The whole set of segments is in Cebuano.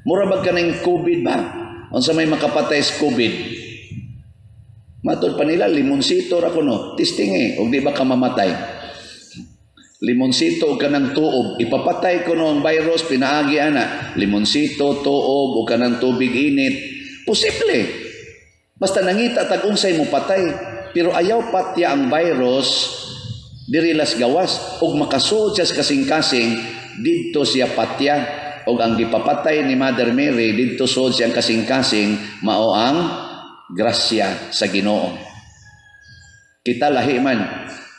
Mura bag kaning COVID ba? Unsa may makapatay sa COVID? Matod pa nila, limonsito ra kuno. Testing eh, ug di ba ka mamatay? Limonsito o kanang tuob, ipapatay kuno ang virus pinaagi ana. Limonsito, tuob o kanang tubig init. Posible. Basta nangita tag unsay mo patay, pero ayaw patya ang virus diri las gawas ug makasuod siya sa kasing-kasing, didto siya patya. Og ang gipapatay ni Mother Mary didto suod siyang kasing-kasing mao ang grasya sa Ginoo. Kita lahi man,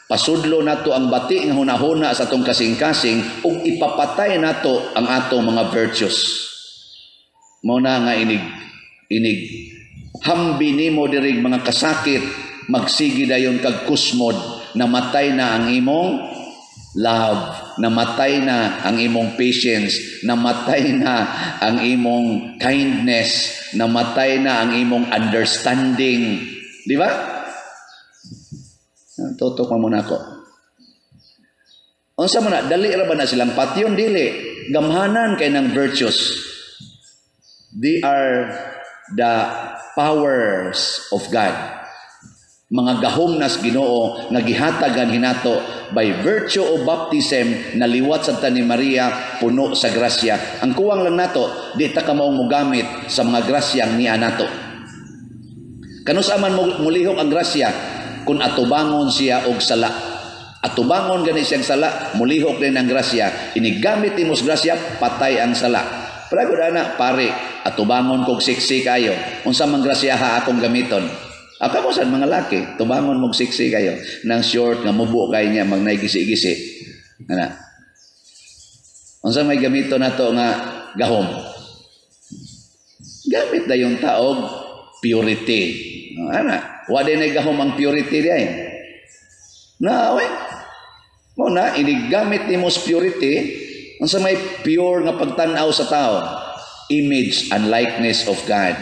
pasudlo nato ang bati nga hunahuna sa atong kasing-kasing ug ipapatay nato ang atong mga virtues. Mao na nga inig inig hambi nimo diri mga kasakit, magsigi dayon kag kusmod, namatay na ang imong love, namatay na ang imong patience, namatay na ang imong kindness, namatay na ang imong understanding. Di ba? Tutok mo muna ako. Unsa man na, dali ra ba na silang patyon? Dili. Gamhanan kay ng virtues. They are the powers of God. Mga gahom nas Ginoo nga gihatagan hinato by virtue of baptism, naliwat sa ni Maria puno sa grasya. Ang kuwang lang nato, di ta ka maong mogamit sa mga grasyang niya nato. Kanus aman mulihok ang grasya kung atubangon siya og sala. Atubangon gani siyang sala, mulihok din ang grasya. Inigamit nimo sa grasya, patay ang sala. Pero ana pare, atubangon kog siksi kayo. Unsa man grasya ha akong gamiton? Ako mo sa mga laki, tubangon mog siksi kayo. Nang short nga mubo kay niya magnay gisi-gisi. Ana. Unsa may gamiton nato nga gahom? Gamit na yung taog purity. Ana, wa din ay gahom ang purity di ay. Na, oy. Mo na inigamit nimo sa purity, unsa may pure nga pagtan-aw sa tao? Image and likeness of God.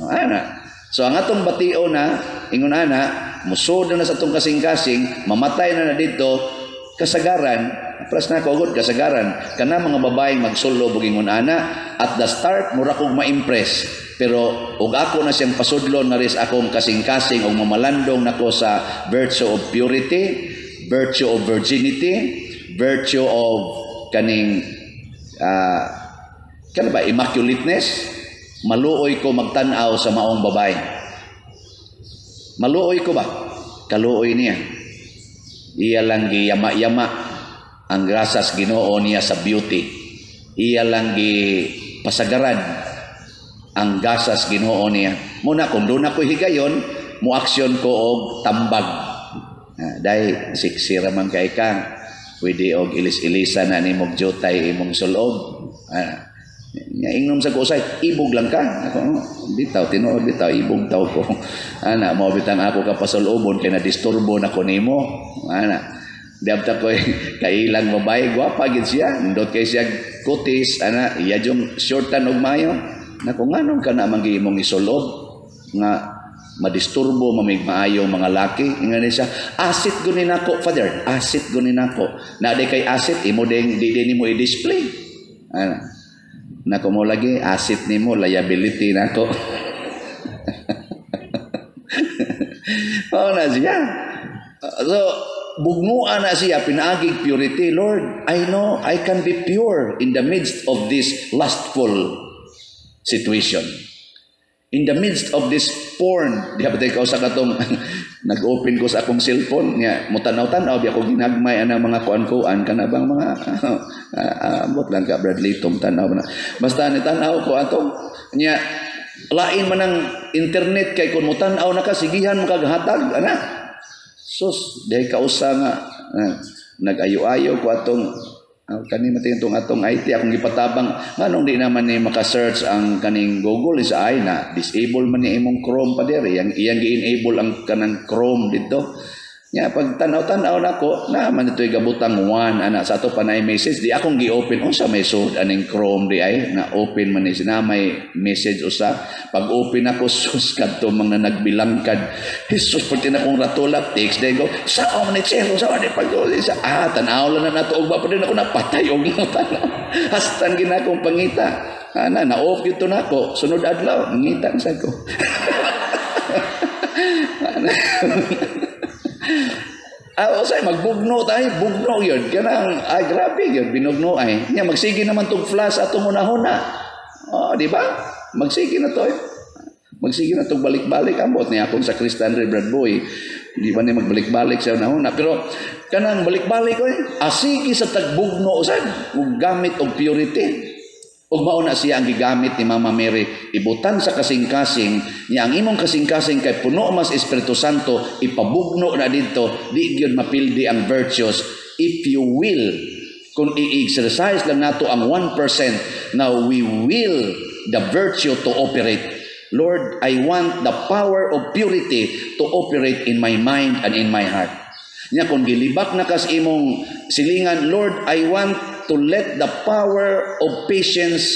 Ana. So ang atong batio na ingon ana, musod na sa atong kasing-kasing, mamatay na na dito, kasagaran, pras na ko agad kasagaran, kana mga babaeng magsulob og ingon ana, at the start mura kog ma-impress. Pero og ako na siyang pasudlon na ris akong kasing-kasing og mamalandong nako sa virtue of purity, virtue of virginity, virtue of kaning kana ba immaculateness, maluoy ko magtan-aw sa maong babae. Maluoy ko ba? Kaluoy niya. Iya lang giyama-yama ang grasas Ginoo niya sa beauty. Iya lang gipasagaran ang gasas Ginoo niya. Muna kung doon ako higayon, mo aksyon ko og tambag. Dahil siksi ra man kay ka. Pwede og ilis-ilisa na nimog jutay imong sulob. Nga ingnom sa kusay, ibog lang ka. Ako, oh, bitaw, tinuod bitaw, ibog taw ko. Ana, mao bitang ako ka pasulobon kay na-disturbo na ko nimo. Ana. Diabta ko kailang babae, gwapa gid siya. Nindot kay siya kutis, ana, iya jung shortan og mayo. Nako, nganong ka na man imong isulob nga madisturbo mamig maayo mga laki. Ingon siya, asit gunin nako, Father, asit gunin nako. Na di kay asit imo ding di din nimo i-display. Ana. Nako mo lagi asit nimo liability nako. Mao na siya. So bugnuan na siya pinaagig purity. Lord, I know I can be pure in the midst of this lustful situation. In the midst of this porn, di ba tayo sa katong nag-open ko sa akong cellphone nga mutanaw-tanaw bi ako ginagmay anang mga kuan-kuan kana bang mga ambot lang ka Bradley Tom tanaw na. Basta ni tanaw ko atong nya lain man ang internet kay kun mutanaw na ka sigihan mo kag hatag ana. Sus, dahil kausa nga nag-ayo-ayo ko atong kani matingin tong atong IT akong gipatabang nganong di naman ni maka-search ang kaning Google is ay na disable man ni imong Chrome pa diri yang iyang gi-enable ang kanang Chrome dito. Nya pag tan-aw-tan-aw nako na man ditoy gabutang 1 ana sa ato pa na message di akong gi-open unsa may sud aning Chrome di ay na open man ni na may message usa pag open ako sus kadto mga nagbilangkad Jesus pati na kong ratula text day go sa man ni chero sa man pag sa tan-aw lang na nato og ba pa din ako napatay og tanaw hastan ginakong pangita. Ana, na-off gyud to nako. Sunod adlaw, ngita sa ko. Ana. Ah, usay magbugno tayo, bugno yun. Kanang, ay grabe yun, binugno ay. Nya magsige naman tog flash atong unahuna. Oh, di ba? Magsige na to eh. Magsige na tog balik-balik ambot niya akong sa Christian Brad Boy. Di ba ni magbalik-balik siya unahuna. Pero kanang balik-balik oy, asigi sa tagbugno usad ug gamit og purity. Ug mao na siya ang gigamit ni Mama Mary, ibutan sa kasing-kasing niya. Ang imong kasing-kasing kay puno mas Espiritu Santo, ipabugno na didto, di gyud mapildi ang virtues if you will. Kung i-exercise lang nato ang 1%, now we will the virtue to operate. Lord, I want the power of purity to operate in my mind and in my heart. Nya kung gilibak na kas imong silingan, "Lord, I want to let the power of patience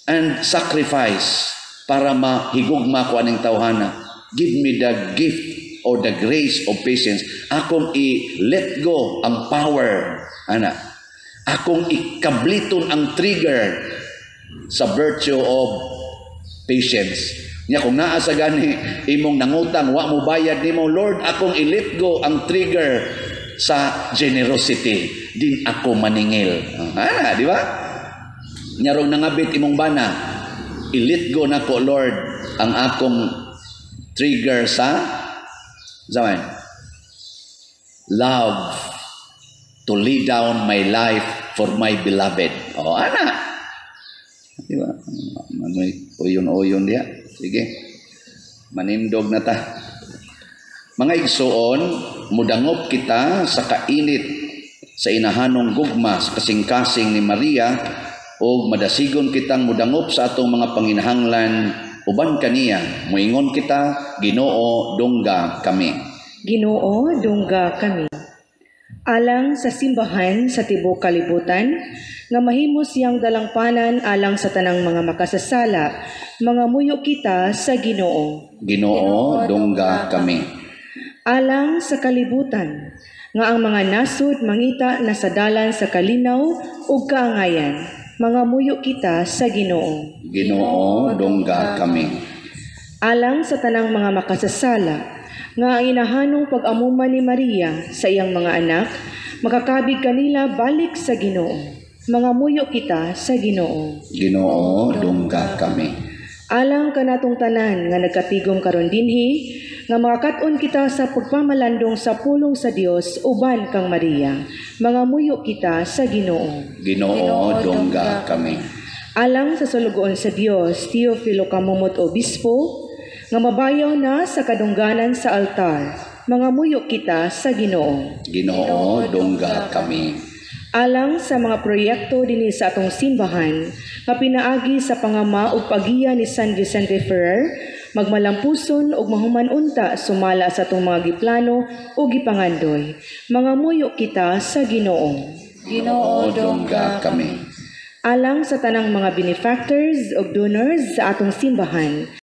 and sacrifice para mahigugma ko aning tawhana. Give me the gift or the grace of patience." Akong i-let go ang power, ana. Akong ikabliton ang trigger sa virtue of patience. Nya kung naa sa gani imong nangutang, wa mo bayad nimo, "Lord, akong i-let go ang trigger sa generosity. Din ako maningil." Ah, di ba? Nyarong nangabit imong bana, "I-let go nako, Lord, ang akong trigger sa zaman love to lay down my life for my beloved." Oh, ana. Di ba? Manoy, uyon-uyon diya. Sige. Manindog na ta. Mga igsuon, mudangop kita sa kainit sa inahanong gugma sa kasing-kasing ni Maria o madasigon kitang mudangop sa atong mga panginahanglan uban kaniya. Muingon kita, Ginoo, dungga kami. Ginoo, dungga kami. Alang sa simbahan sa tibuok kalibutan, nga mahimo siyang dalangpanan alang sa tanang mga makasasala, mangamuyo kita sa Ginoo. Ginoo, dungga kami. Alang sa kalibutan, nga ang mga nasud mangita na sa dalan sa kalinaw ug kaangayan, mangamuyo kita sa Ginoo. Ginoo, dungga kami. Alang sa tanang mga makasasala, nga ang inahanong pag-amuman ni Maria sa iyang mga anak, makakabig kanila balik sa Ginoo. Mangamuyo kita sa Ginoo. Ginoo, dungga kami. Alang kanatong tanan nga nagkatigom karon dinhi, nga makakat-on kita sa pagpamalandong sa pulong sa Dios uban kang Maria. Mangamuyo kita sa Ginoo. Ginoo, dungga kami. Alang sa sulugoon sa Dios, Teofilo Camomot Obispo, nga mabayaw na sa kadungganan sa altar. Mangamuyo kita sa Ginoo. Ginoo, dungga kami. Alang sa mga proyekto dinhi sa atong simbahan, nga pinaagi sa pangama ug pagiya ni San Vicente Ferrer, magmalampuson ug mahuman unta sumala sa atong mga giplano ug gipangandoy. Mangamuyo kita sa Ginoo. Ginoo, dungga kami. Alang sa tanang mga benefactors ug donors sa atong simbahan,